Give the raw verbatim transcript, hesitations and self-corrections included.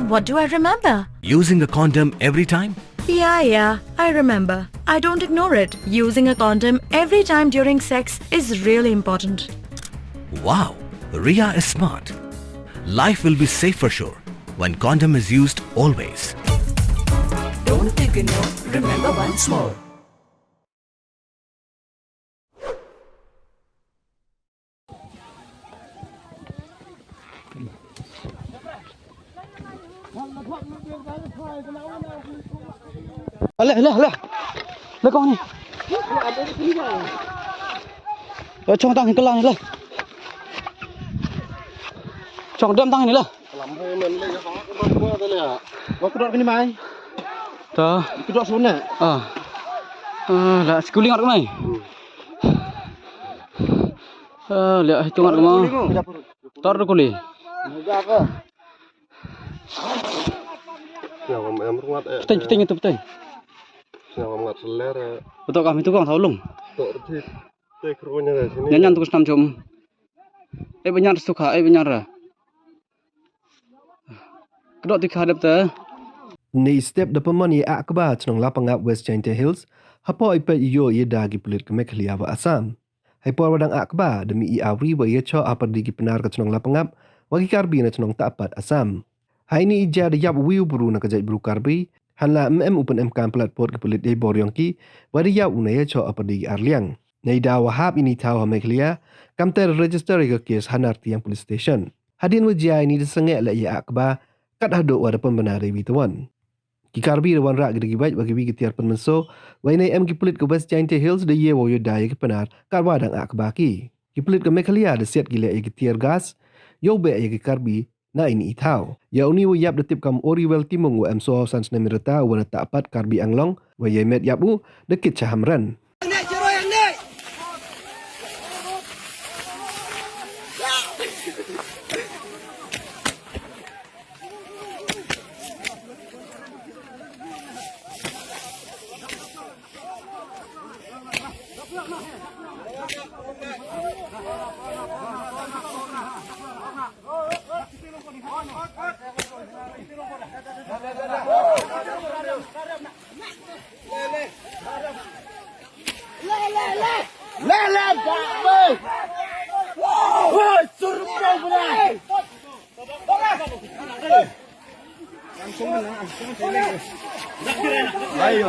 What do I remember? Using a condom every time? Yeah, yeah, I remember. I don't ignore it. Using a condom every time during sex is really important. Wow, Ria is smart. Life will be safe for sure when condom is used always. Don't ignore, remember once more. Ale, ale, ale. Le kong ni. Chong tang ka lang le. Chong dam tang ni le. Wa kdor kini mai. Ta. Kdor sun ne. Ah. Ah, la skuli ngat mai. Ah, la hitung ngat mai. Tor kuli. Peteng, peteng itu peteng. Betul kami tukang tolong. Nyanyan tu snam chom. Eh, banyar sukha, eh, banyar. Kdok ti khadap te. Ni step da pynman i Akba chnong Lapangap West Jaintia Hills. Hapoh i peit i yoh i da ki pulit ka Meghalaya wa Assam. Hai por wa dang Akba da mih i awri wa i choh hapyrdi ki Pnar ka chnong Lapangap wa ki Karbi na chnong Tapat Assam. Hai ni i ja da yap wi u bru na ka jait bru Karbi. Hanla em em u pynemkam palat pud ki pulit yei bor yong ki wa da yap u na i choh hapyrdi ki arliang. Nei da wa hap ini thaw ha Meghalaya, kamte register i ka case ha Nartiang Police Station. Hadien wa jia ini da sangeh le ya Akba, kat haduh wa da pynbna da iwi tawan. Ki Karbi da wanrah ki da ki bait wa ki wi ki tiar pynmynsaw, wa ini em ki pulit ka West Jaintia Hills da ye wow yoh da ya ki Pnar, kat wa dang Akba ki. Ki pulit ka Meghalaya da siat ki le ya ki tear gas, yow beh ya ki Karbi, na ini i thaw. Ya uni wa yap da tip kam Oriwell Timung wa em soo san snem i rta wa na Tapat Karbi Anglong, wa yei met yap u, da kit cha Hamren.